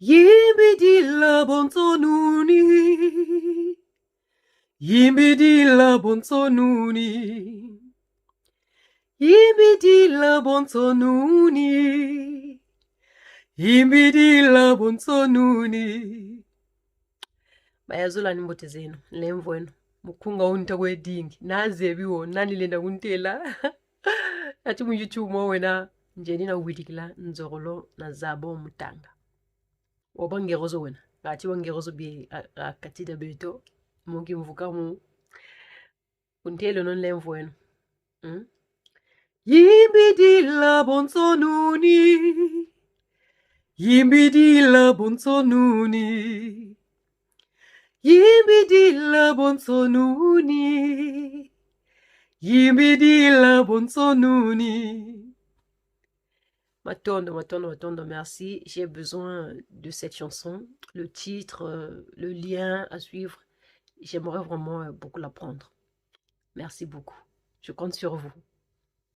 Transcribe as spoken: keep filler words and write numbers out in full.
Yimbidila bonso nuni. Yimbidila bonso nuni. Yimbidila bonso nuni. Yimbidila bonso nuni. Baya zola ni mbote zeno, nlemvo eno. Mukunga wu nta kwe dingi, na zebi wo, nani lenda kuntela. Ati mu YouTube mo wena, nzeni na witikila nzokolo na zaba wo mutanga. Wo ba ngerozo wena, ngati ba ngerozo bie a, a kati dia beto, mu kimvuka mu. Kuntelo no nlemvo eno. Hmm? Yimbidila bonso nuni. Yimbidila bonso nuni. Yimbidila bonso nuni. Yimbidila bonso nuni. Matondo, matondo, matondo, merci. J'ai besoin de cette chanson. Le titre, euh, le lien à suivre, j'aimerais vraiment, euh, beaucoup l'apprendre. Merci beaucoup. Je compte sur vous.